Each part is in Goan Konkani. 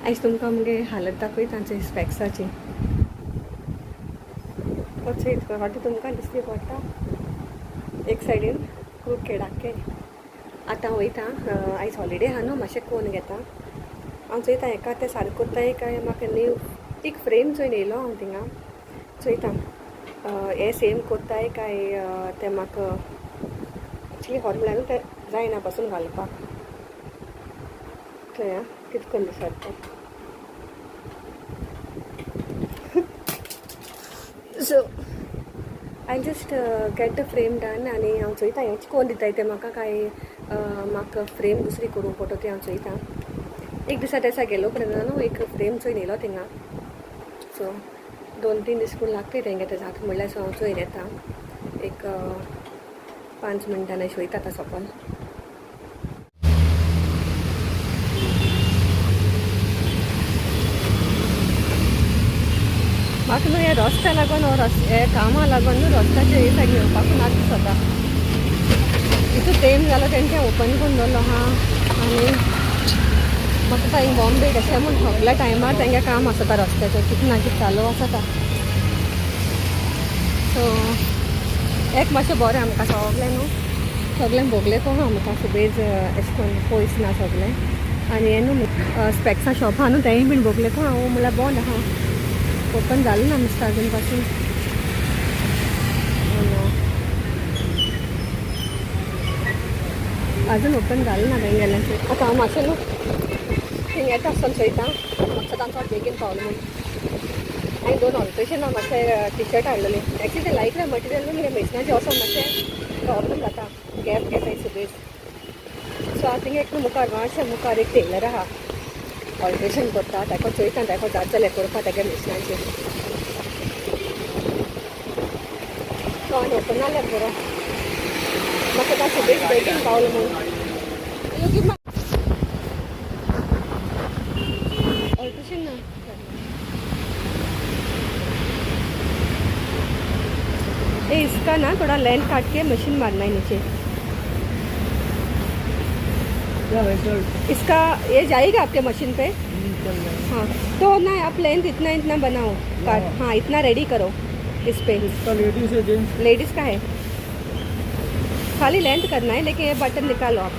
आयज तुमकां मुगे हालत दाखयता तांचे स्पॅक्साची. कशें इतको फाटी तुमकां दिसली पडटा एक सायडीन क्रुकेड आख्खें. आतां वयता, आयज हॉलिडे आहा न्हू, मातशें कोन घेता. हांव चोयता एका तें सारकें कोत्ताय काय म्हाका न्यू एक फ्रेम चोयन येयलो हांव थिंगा. चोयता हे सेम कोत्ताय काय तें म्हाका एक्चुली हॉर म्हणल्यार न्हू तें जायना पासून घालपाक. चोया कितें करून दिसत तें. So I just get the frame done आनी हांव चोयता हेंच कोण दिताय तें म्हाका काय म्हाका फ्रेम दुसरी करूंक पडटा ती हांव चोयता. एक दिसा तेसा गेलो पर्यंत न्हू एक फ्रेम चोयन येयलो थिंगा. सो 2-3 दीस पूण लागता तेंगे तें जाता म्हणल्यार. सो हांव चोयन येता एक 5 मिनटां अशें वयता आतां सोंपोन. म्हाका न्हू हे रस्त्या लागून हो हे कामां लागून न्हू रस्त्याचे हे सायडीन येवपाकू नाका दिसता. इतू तेम जालो तेंचे ओपन करून दवरलो आहा आनी म्हाका आतां हिंग बॉम्बे कशें म्हूण सगल्या टायमार तेंगे काम आसता रस्त्याचें कितें ना कितें चालू आसता. सो एक मातशें बरें आमकां सगलें न्हू सगळें भोगलें कोण आमकां सुबेज एशें करून पयस ना सगलें. आनी हें न्हू स्पॅक्सा शॉप आहा न्हू तेंय बीन भोगलें कोण हांव म्हणल्यार बंद आहा, ओपन जालें ना मिस्ता अजून पासून. अजून ओपन जालें ना तेंगेलें. आतां हांव मातशें न्हू थिंग येता आसतना चोयता मातसो तांचो बेगीन पावलो म्हूण. हांवें 2 ऑल्ट्रेशनां मातशें टी शर्ट हाडलेली. एक्चुली तें लायक मटिरियल न्हू मुगे मिशनाचें वचोन मातशें प्रॉब्लम जाता, गॅप घेताय सुबेज. सो हांव थिंग एक मुखार मातशें मुखार एक टेलर आहा ऑल्ट्रेशन करता, ताका चोयता ताका जात जाल्यार करपा तेगे मिशनाचेर. सो आनी ओपन जाल्यार बरो म्हाका आतां सुबेज बेगीन पावलो म्हूण. ऑल्ट्रेशन ना ए इसका ना थोड़ा लेंथ काट के मशीन मारना है नीचे. इसका ये जाएगा आपके मशीन पे. हाँ तो ना आप लेंथ इतना इतना बनाओ काट, हाँ इतना रेडी करो इस पे. इसका लेडीज है जेंट्स? लेडीज़ का है, खाली लेंथ करना है, लेकिन ये बटन निकालो आप.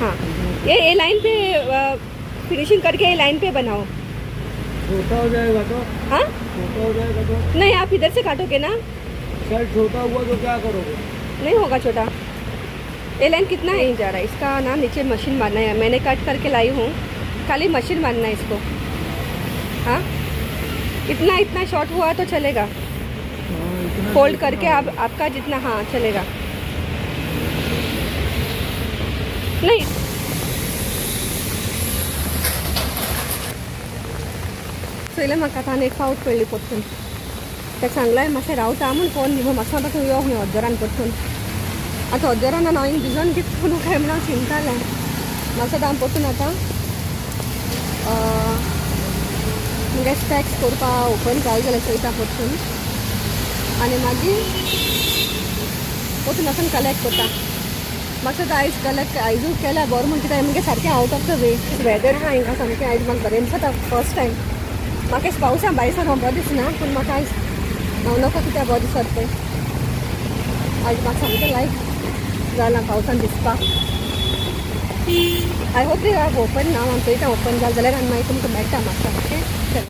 हाँ ये लाइन पे फिनिशिंग करके ये लाइन पे बनाओ. छोटा हो जाएगा तो? हाँ छोटा हो जाएगा तो? नहीं, आप इधर से काटोगे ना. शर्ट छोटा हुआ तो क्या करोगे? नहीं होगा छोटा. ये लाइन कितना है जा रहा है इसका ना, नीचे मशीन मारना है. मैंने कट करके लाई हूँ, खाली मशीन मारना है इसको. हाँ इतना इतना शॉर्ट हुआ तो चलेगा. हाँ, इतना. फोल्ड करके आप आपका जितना, हाँ चलेगा. नहीं चोयलें म्हाका आतां एक फावट पडली परतून. ताका सांगलें मातशें रावता म्हूण फोन दी म्हूण. मातसो आतां तूं यो खंय अज्जरान परतून. आतां अज्जरान हांव हिंग भिजोन कितें करूं काय म्हूण हांव चिंतालें. मातसो आतां हांव परतून आतां मुगे स्पॅक्स करपा ओपन जाल जाल्यार चोयता परतून आनी मागीर परतून वचून कलेक्ट करता. मातसो आतां आयज कलेक्ट आयजूय केल्यार बरो म्हूण कित्याक मुगे सारकें out of the way weather आहा हिंगा सामकें. आयज म्हाका बरें दिसता फर्स्ट टायम. म्हाका अशें पावसा भायर सर बरें दिसना, पूण म्हाका आयज हांव नको कित्याक बरें दिसत तें. आयज म्हाका सामकें लायक जालां पावसान दिसपाक. I hope they have open ना. हांव चोयता ओपन जालें जाल्यार आनी मागीर तुमकां मेळटा म्हाका. ओके चल,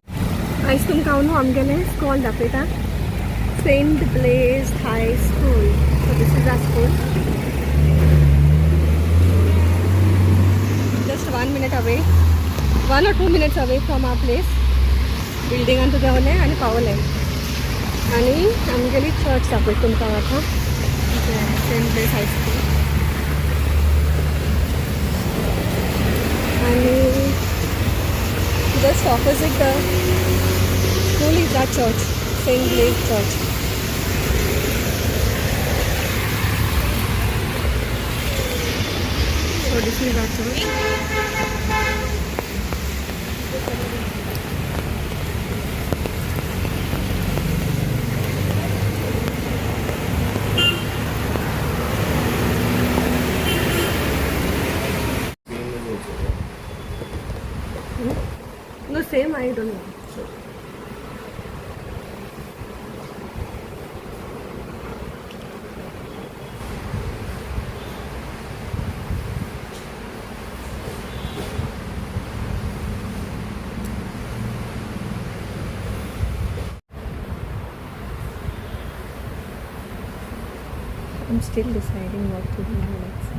आयज तुमकां हांव न्हू आमगेलें स्कॉल दाखयता, Saint Blaise High School. So this is our school, just 1 minute away, 1 or 2 minutes away from our place. बिल्डिंगान तूं देंवलें आनी पावलें आनी आमगेली चर्च दाखयता तुमकां आतां, सेंट ब्लेज हाय स्कूल. आनी just opposite the school is our church, Saint Blaise church. So this is our church. the same, I don't know. I'm still deciding what to do next.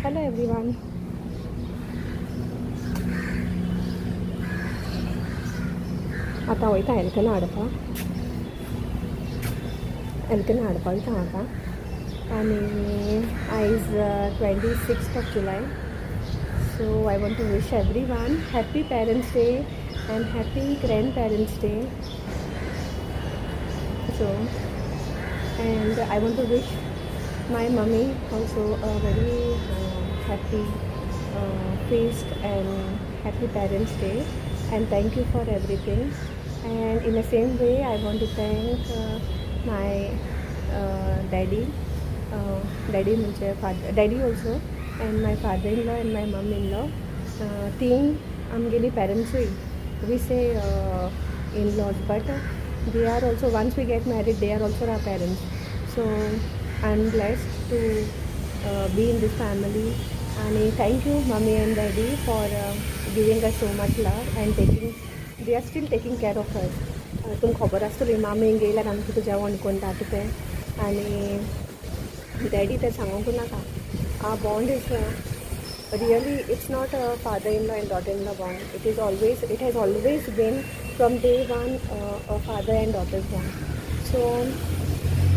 Hello everyone. आतां वयता एल्कना हाडपाक, एल्कना हाडपाक वयता आतां. आनी आयज 26 of July, so I want to wish everyone happy Parents' Day and happy Grandparents' Day. So and I want to wish my mummy also a very happy feast and happy Parents' Day and thank you for everything. And in the same way, I want to thank my daddy, daddy म्हणजे father, daddy also, and my father in law and my mum in law. तीन आमगेली पेरंट्सूय, we say in laws, but they are also, once we get married, they are also our parents. So I am blessed to be in this family. आणि thank you, mummy and daddy, for giving us so much love and taking they are still taking care of us. तुमकां खबर आसतली, मामी येयल्यार आमकां कितें जेवण करून जाता तें, आनी डॅडी तें सांगूंक नाका. Our bond is really, it's not a father in law and daughter in law bond. It has always been from day one a father and daughter's bond. So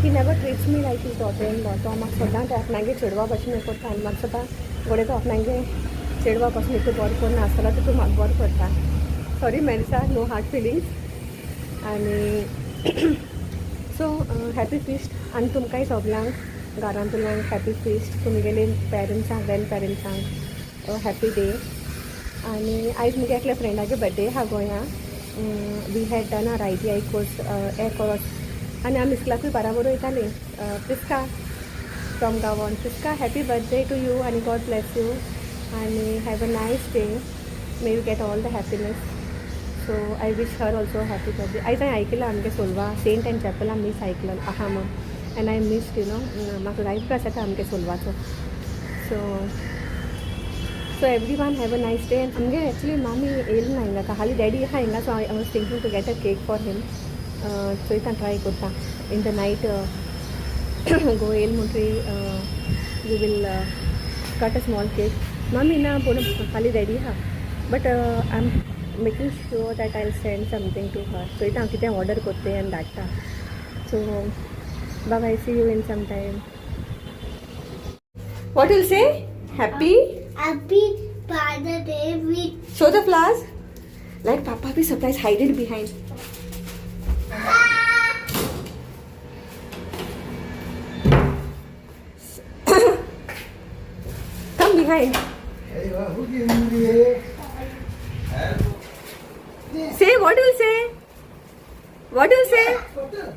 he never treats me like his daughter in law. तो म्हाका सदांच आपणागे चेडवा भशेन करता आनी म्हाका सदां घडये तो आपणागे चेडवा पासून इतलें बरें करून आसतलो तितून म्हाका बरें करता. Sorry Melissa, no hard feelings. आनी सो हॅपी फिस्ट आनी तुमकांय सगल्यांक घरांतल्यांक हॅपी फिस्ट, तुमगेले पेरंट्सांक, ग्रँड पेरंट्सांक हॅपी डे. आनी आयज मुगे एकल्या फ्रेंडागे बड्डे आहा गोंया. We had done our ITI course across आनी आमी इस्कुलाकूय बाराबर वयतालीं. Priska from Gavon. Priska, happy birthday to you आनी गॉड ब्लेस you आनी have a nice day. May you get all the happiness. So I wish her also happy birthday. आयज हांवें आयकलां आमगे सोलवा सेंट एन चॅपला मीस आयकलं आहा म्हूण and I missed. म्हाका लायक त्रास जाता आमगे सोलवाचो. So everyone, have a nice day. आमगे एक्चुली मामी येयली ना हिंगा, हाली डॅडी आहा हिंगा. So I was thinking to get a cake for him. चोयता, ट्राय करता. इन the night go येयल म्हणटरी we will cut a small cake. मामी ना पूण हाली डॅडी आहा, but I am making sure that I send something to her. चोयता हांव कितें ऑर्डर करता आनी धाडटा. So bye, see you in some time. What will say? Happy Happy Father Day we Show the flowers. Let Papa be surprised. Hide it behind. Come behind. Say what you will say. What you will say?